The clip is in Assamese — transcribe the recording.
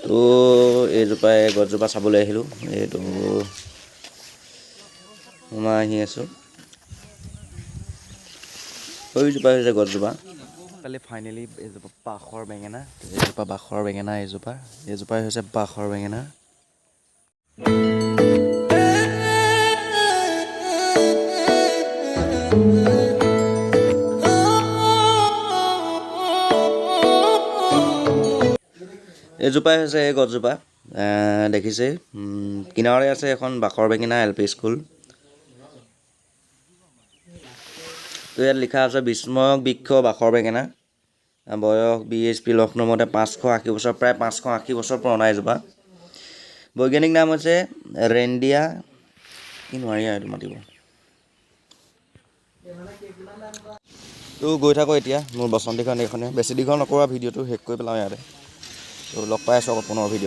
তো এইজোপা, এই গছজোপা চাবলৈ আহিলোঁ। এইটো সোমাই আহি আছোঁ। এইজোপা হৈছে গছজোপা। কালি ফাইনেলি এইজোপা বাখৰ বেঙেনা, এইজোপা বাখৰ বেঙেনা, এইজোপাই হৈছে বাখৰ বেঙেনা। এইজোপাই হৈছে এই গছজোপা, দেখিছেই। কিনাৰতে আছে এখন বাখৰ বেঙেনা এলপি স্কুল। তো ইয়াত লিখা আছে বিস্ময়ক বৃক্ষ বাখৰ বেঙেনা, বয়স বিএইচপি লক্ষ্ণৌ মতে 580 বছৰ, প্ৰায় 580 বছৰ পুৰণা এজোপা। বৈজ্ঞানিক নাম হৈছে ৰেণ্ডিয়া কি, নোৱাৰি আৰু এইটো মাতিব। তো গৈ থাকোঁ এতিয়া মোৰ বসন্তীখন এইখনে। বেছি দীঘল নকৰোঁ, ভিডিঅ'টো শেষ কৰি পেলাওঁ ইয়াতে। তো লগ পাই আছোঁ আকৌ পুনৰ ভিডিঅ'ত।